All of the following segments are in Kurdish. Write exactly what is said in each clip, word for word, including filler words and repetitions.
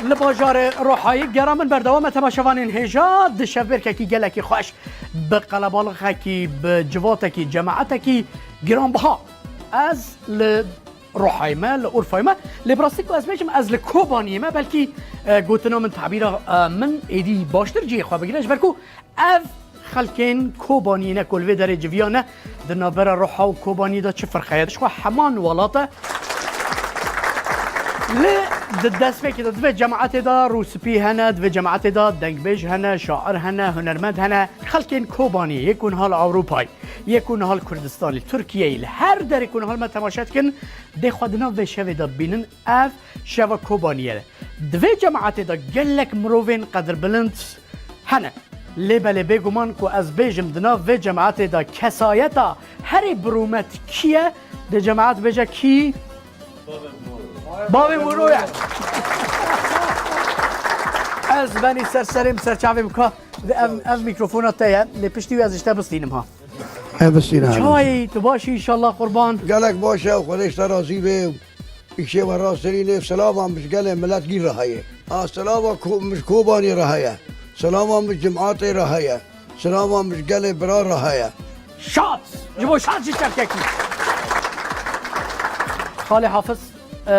Li bajarê Rohayê gera min berdewam e temaşevanên hêja di şevbêrkekî gelekî xweş, bi qelebalixekî, bi civatekî, cemaetekî giranbiha. Ez li Rohayê me, li Urfayê me, lê bi rastî ku ez bêjim ez li Kobaniyê me, belkî, e, gotina min, tabîra, e, min êdî baştir cihê xwe bigire, ji ber ku ev xelkên Kobaniyê ne ku li vê derê civiya ne, di navbera Roha û Kobaniyê de çi firqe ye? Ji xwe heman welat e. Lê di destpêkê de, di vê cemaetê de rûspî hene, di vê cemaetê de dengbêj hene, şair hene, hunermend hene. Xelkên Kobaniyê, yê ku niha li Ewropayê, yê ku niha li Kurdistanê, Tirkiyeyê, li her derê ku niha li me temaşe dikin, dê xwe di nav vê şevê de bibînin. Ev şeva Kobaniyê ye. Di vê cemaetê de gelek mirovên qedirbilind hene. Lê belê bêguman ku ez bêjim di nav vê cemaetê de kesayeta herî birûmet kî ye? Di cemaet bêje kî? Bavê Mûro ye. Ez benî ser serê min, ser çavê min ka. Ev, ev mîkrofona te ye. Lê piştî wî ez ji te bistînim ha. Ev bistîne. Çawa yî? Tu baş î înşallah qurban? Gelek baş e, Xwedê ji te razî be. Îşê we raserînê, silava min ji gelê milet gî re heye. A, silava ku-, min ji Kobanî re heye. Silava min ji cimatê re heye. Silava min ji gelê bira re heye. Şad! Ji bo şad jî çepkekî. Xalê Hafiz, e,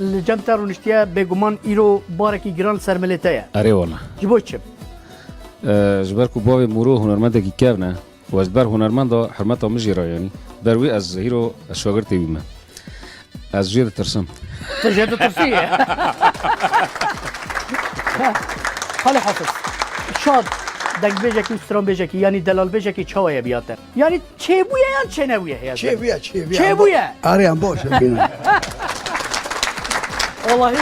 li cem te rûniştiye, bêguman îro barekî giran li ser milê te ye. Erê wala. Ji bo çi? E, ji ber ku bavê Mûro hunermendekî kevn e. Û ez ber hunermenda hurmeta min jî re, yanî ber wî ez hîro ez şagirtê wî me. Ez jê ditirsim. Tu jê ditirsî? Xalê Hafiz, şad dengbêjekî û stranbêjekî, yanî delalbêjekî çawa ye biya te? Yanî çêbûye yan çênebûye heye? Çêbûye, çêbûye. Çêbûye. Arê em baş e, bîne. Wallahî,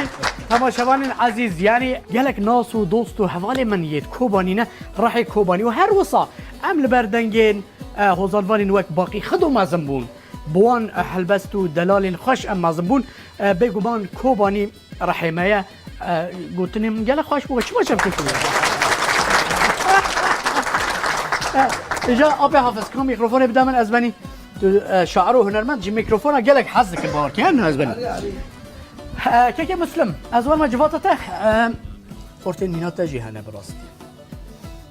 temaşevanên ezîz, yanî gelek nas û dost û hevalê min yê Kobanî ne, rehê Kobanî û her wisa em li ber dengên e, hozanvanên wek Baqî Xido mezin bûn. Bi wan, e, helbest û delalên xweş em mezin bûn. E, bêguman Kobanî rehê me ye. E, gotinê min gelek xweş bû. Çima çepkekî ye? E, îja apê Hafiz, ka mîkrofonê bide min, ez benî. Tu, e, şair û hunermend ji mîkrofona gelek hez dikin, bawer ke, ne ez benî. E, kekê Muslim, ez werme civata te, e, xortên mîna te jî hene bi rastî.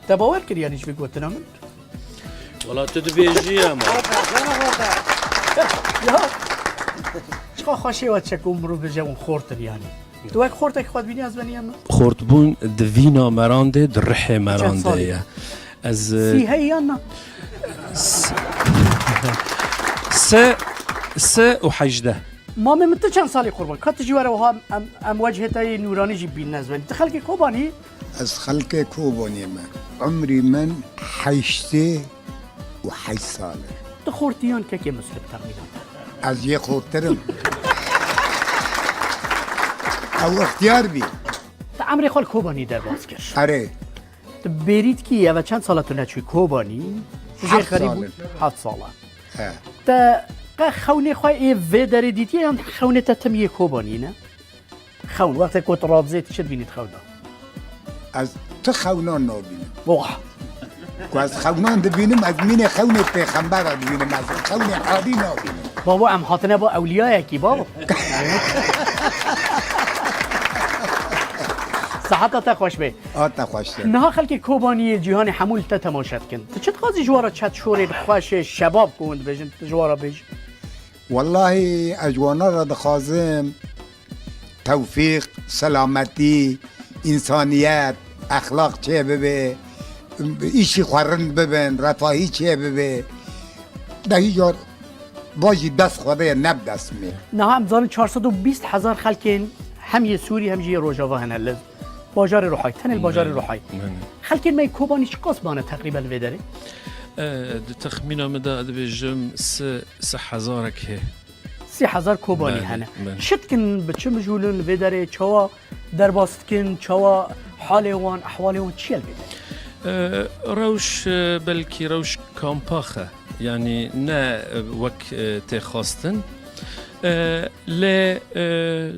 Te bawer kiriye yanî ji vê gotina min? Wala tu dibêjî ama. Ya. Çiqa xweşê we çek û mirov bêje hûn xort in yanî. Tu wek xortek xwe dibînî ez benî ya min? Xortbûn di vîna meran de, di rihê meran de ye. Ez, e, sî heyî yan na? S-, se, se û hejdeh. Mamê min tu çend salî qurban? Ka tu jî were wiha em, em wecihê te yê nûranî jî bînin ez benî. Tu xelkê Kobanî? Ez xelkê Kobaniyê me. Umrî min heştê û heşt sal e. Tu xortî yan kekê Muslim texmînan? Ez yê xortir im. Ew ixtiyar bî. Tu emrê xwe li Kobanî derbas kir. Erê. Tu bêrî dikî, eve çend sala tu neçûyî Kobanî? Tu jê xerîb bû? Heft sal e. Heft sala. He. Te qe xewnê xwe ê vê derê dîtiye yan xewnê te tim yê Kobanî ne? Xewn, wextê ku tu radizê tu çi dibînî di xewna? Ez ti xewnan nabînim. Wah! Ku ez xewnan dibînim, ez mînê xewnê pêxembera dibînim, ez xewnê adî nabînim. Babo, em hatine bo ewliyayekî, babo. Seheta te xweş be. A te xweş be. Niha xelkê Kobaniyê, cîhanê hemû li te temaşe dikin. Tu çi dixwazî ji wan re çet şorên xweş ê şebab ku hûn dibêjin, tu ji wan re bêjî? Wellahî ez ji wana re dixwazim tewfîq, selametî, însaniyet, exlaq çêbibe, îşî xwe rind bibin, refahî çêbibe. De hîcar bajî dest Xwedê ye, ne bi dest min. Niha em zanin çar sed û bîst hezar xelkên hem yê Sûrî hem jî yê Rojava hene li bajarê Rihayê, tenê li bajarê Rihayê. Belê, belê. Xelkên me yê Kobanî çiqas mane teqrîben li vê derê? E, di texmîna min de dibêjim sê, sê hezarek hê. Sê hezar Kobanî hene. Belê, belê. Çi dikin, bi çi mijûl in li vê derê, çawa derbas dikin, çawa halê wan, ehwalê wan çi ye li vê derê? E, rewş, e, belkî rewş kampax e. Yanî ne, e, wek, e, tê xwestin. E, lê, e,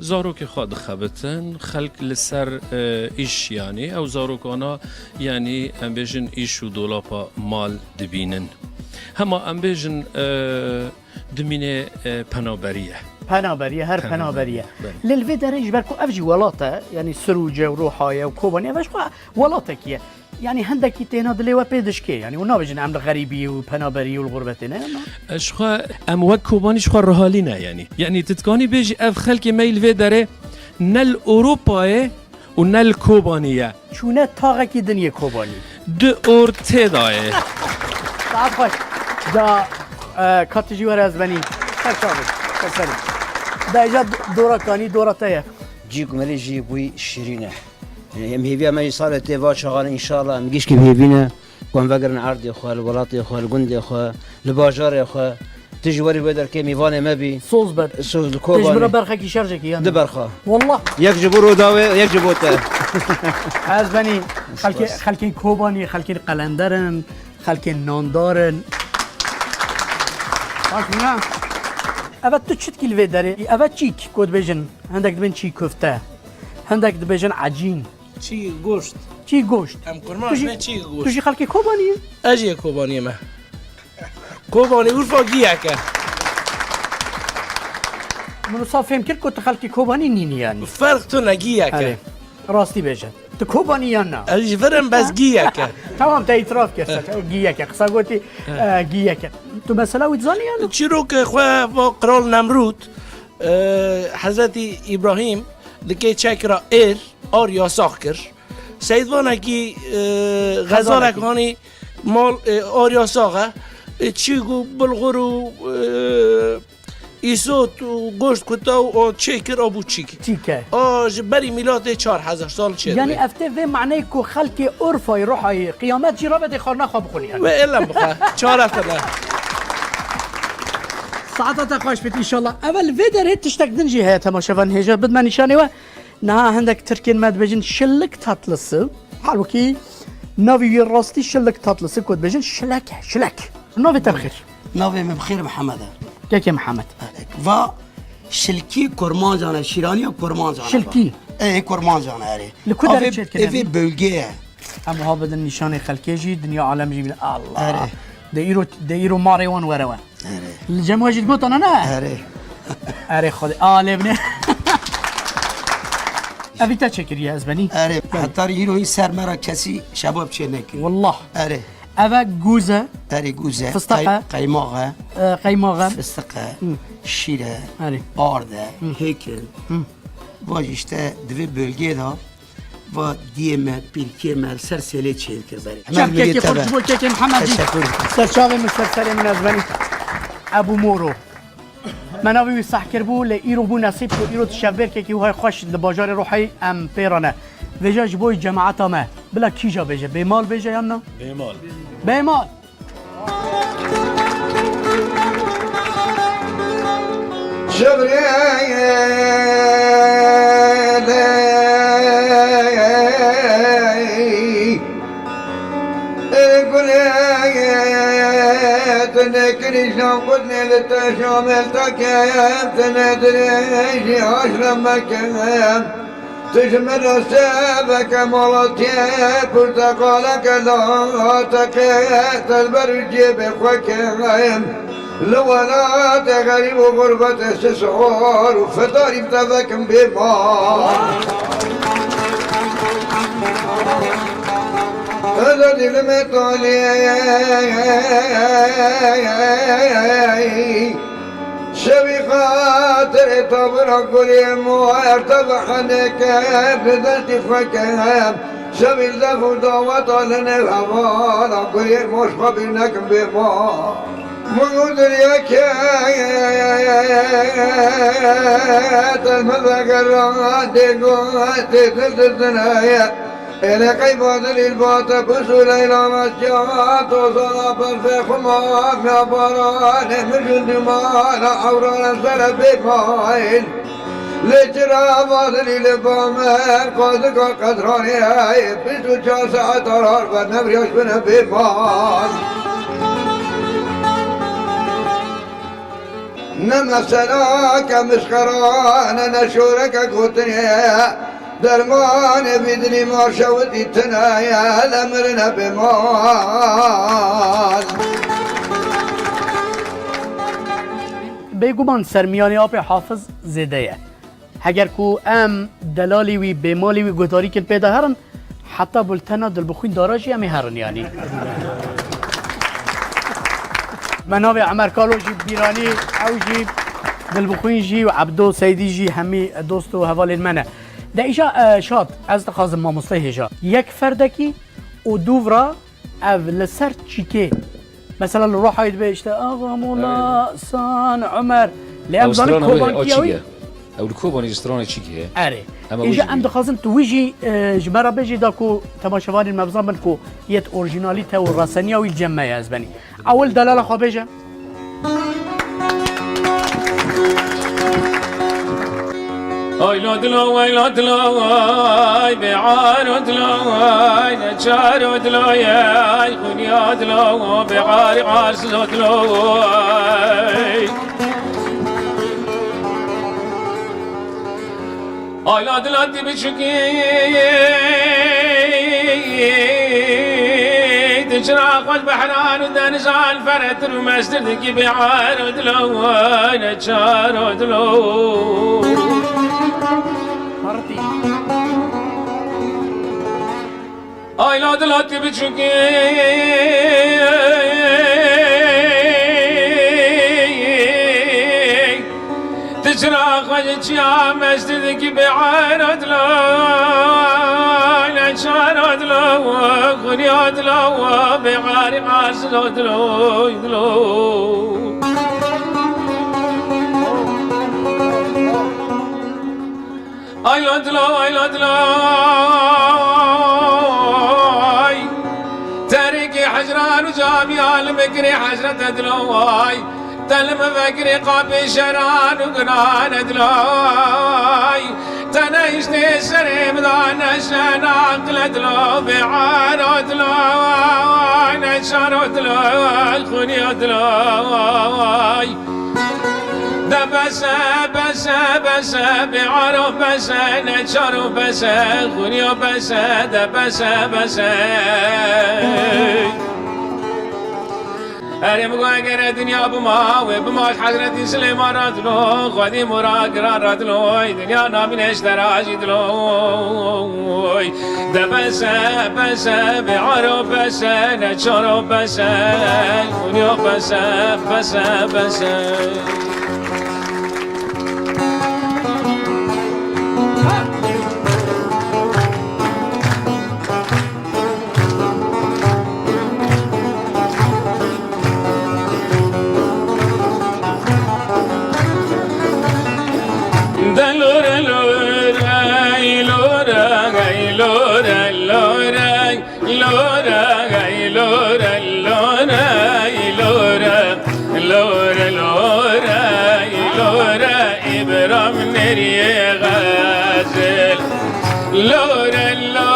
zarokê xwe dixebitin, xelk li ser, e, îş, yanî ew zarokana, yanî em bêjin îş û dolapa mal dibînin. Hema em bêjin, e, dimînê, e, penaberî ye. Penaberî ye, her penaberî ye. Belê. Lê li vê derê ji ber ku ev jî welat e, yanî Sirûce û Ruhaye û Kobanî, ev jixwe welatekî ye. Yanî hindekî têna dilê we pê dişkê, yanî hûn nabêjin em li xerîbî û penaberî û li xurbetê ne, ama. E, jixwe em wek Kobanî jixwe rihalî ne, yanî. Yanî tu dikanî bêjî ev xelkê me yî li vê derê ne li Ewropayê û ne li Kobanî ye. Çûne taxekî din yê Kobanî. Du ortê dayê. Saet xweş. Da, e, ka tu jî were ez benî. Ser çavê. Ser serê. Da îja d-, dora kanî, dora te ye. Cî ku me lê jî bûyî şîrîn e. Em hêviya me jî salê tê va çaxan înşallah em gişkî bi hêvî ne. Ku em vegerin erdê xwe, li welatê xwe, li gundê xwe, li bajarê xwe. Tu jî werî wê derkê mîvanê me bî. Soz be. Soz li Kobanê. Tu ji min re berxekî şerjekî yan. Di berxa. Wallah. Yek ji bo Rûdawê, yek ji bo te. Ez benî xelkê, Spas. Xelkên Kobanî, xelkên qelender in, xelkên nandar in. Baş bûne. Evet, tu çitkî li vê derê? Evet, çîk, ku dibêjin. Hindek dibên çî köfte. Hindek dibêjin ecîn. Çî goşt. Çî goşt. Em kurmanc Tu jî, ne çî goşt. Tu jî xelkê Kobanî yî? Ez jî yê Kobaniyê me. Kobanî Urfa giyek e. Min wisa fêm kir ku tu xelkê Kobanî nînî yanî. Ferq tune giyek e. Erê. Rastî bêje. Tu Kobanî yan na? Ez jî vir im bes giyek e. Tamam, te îtiraf kir. Giyek e. Qisa gotî, e, giyek e. Tu mesela wî dizanî yan? Çîrokê xwe va Qral Nemrûd, e, Hezretî Îbrahîm di kê çek ra êr, ar yasax kir. Seydvanekî, e, xezalek hanî mal, e, ar yasax e. E, çî û bulxur û, e, îsot û goşt kuta û o çêkir, o bû çîk. Çîk e. O ji berî mîlatê çar hezar sal çêdibe. Yanî ev tê vê maneyê ku xelkê Urfayê, Ruhayê, qiyamet jî rabetê xwarina xwe bixwin yanî. Wê êlem bixwe. Çare tune. Saeta te xweş bit înşallah. Evel vê derê tiştek din jî heye temaşevan hêja bidme nîşanê we. Niha hindek tirkên me dibêjin şillik tatlısı. Halbukî navê wî rastî şillik tatlısı ku dibêjin şilek e, şilek. Navê te bi xêr. Navê min bi xêr Mihemed e. Kekê Mihemed. Va şilkî kurmancan e, şîraniya kurmancan e. Şilkî. Ê, kurmancan e, erê. Li ku derê çêdikir? Ev ê bölge ye. Em wiha bidin nîşanê xelkê jî, dinya alem jî bîne. Allah. Erê. De îro, de îro marê wan were we. Erê. Li cem we jî digotana ne? Erê. Erê Xwedê. A, lê bine. Evî te çêkiriye ez benî. Erê. Belê. Heta îro hîn ser me re kesî şebab çê nekir. Wallah. Erê. Eve gûz e. Erê gûz e. Fistaq e. Qey-, qeymax e. E, qeymax e. Fistaq e. Hı. Şîr e. Erê. Ard e. Hı. Hêk e. Hı. Va jî işte di vê bölgeyê de va diyê me, pîrkê me li ser sêlê çêdikir berê. Çep kekê xurt ji bo kekê Mihemed jî. Teşekkür. Ser çavê min, ser serê min ez benî. Ebû Moro. Me navê wî seh kiribû, lê îro bû nesîb ku îro tu şevbêrkekî wiha xweş li bajarê Ruhayê em pê re ne. Vêca ji bo cemaeta me. Bila kîja bêje? Bêmal bêje yan na? Bêmal. Bêmal. Şevrê gulê, tu nekirî şan xwe ne li te şamel te kem, tu ne dirêjî aşre mekem. Tu ji min re seveke malatiyê, porteqaleke lateke, te li ber û cêbê xwe kem. Li welatê xerîb û xurbetê sisor û fidarî bi te vekim bê mal. Ezadî li me talê. Şevî xatirê tabira gulê mo, ertebe heneke bi destî xwe kem. Şevî zef û daweta li nêv hevala gulê mo, ji xwe bîr nekim bê ma. Min û diryeke te mi vegera dê go tê dil dizine. Êlê qey badilî li bate pis û leyla mesya, tozana berfê xuma ya baranê min jin dûmana ewrana sere bê mayl. Lê çira badilî li ba me qadika qedranê, bîst û çar saet arar be nevriyaş bine bê mal. Ne mesela ke mişxera, ne, ne şoreke gotinê. Dermanê vî dilî ma şewitî tune ye, le mirine bê mal. Bêguman sermiyanê apê Hafiz zêde ye. Heger ku em delalî wî, bêmalî wî, guhdarîkên pê de herin, heta bultena Dilbixwîn Dara jî em ê herin yanî. Me navê Emer Kalo jî bîranî, ew jî Dilbixwîn jî û Ebdo Seydî jî hemî dost û hevalên me ne. De îja, e, Şad, ez dixwazim mamoste hêja. Yek ferdekî û dûv ra ev li ser çîkê. Mesela li Rohayê dibe işte Axa Mola Evet. San Ömer. Lê em Ew zanin strana wê, Kobankiya ew çîk wî. E? Ew li Kobanê jî strana çîk heye. Erê. Em ew Îja jî em bînin. Dixwazin tu wî jî, e, ji me re bêjî da ku temaşevanên me bizan bin ku yet orjinalîte û raseniya wî li cem me ye ez benî. Ewil delala xwe bêje. Ay lo dilo, ay lo dilo, ay bêaro dilo, ay neçaro dilo, ay xunya dilo, bêarî arsizo dilo, ay. Ayla dila ti biçûkî, tu çira xwe ji behran û denizan feretir û mestir dikî bêar û dilo, neçar û dilo. Ayla dila ti biçûkî, tu çira xwe ji çiya mestî dikî bê'era dila, neçara dila, xunya dila, bê'arî qasilo dilo, dilo. Ay lo dilo, ay lo dilo, ay. Terikî hecran û camiya li me kirê hecrete dilo, ay. Te li me vekirê qapê şeran û gunane dilo, ay. Te nehiştê serê min da neşe naqile dilo, bê'ero dilo, ay. Neçaro dilo, ay. Xuniya dilo, ay. De bese, bese, bese, bê'aro bese, neçaro bese, xuniya bese, de bese, bese. Erê min got, eger e dinya bima, wê bima ji Hezretî Silêman re dilo, Xwedî Murad Giran re dilo, ey dinya namîne ji te re jî dilo. De bese, bese, bê'ero bese, neçaro bese, xuniyo bese, bese, bese. De lore, lore, ey lore, ey lore, lore. Lore, ey lore, lore, ey lore, lore, lore, ey lore, Îbram nerî ye xezil. Lore, lore.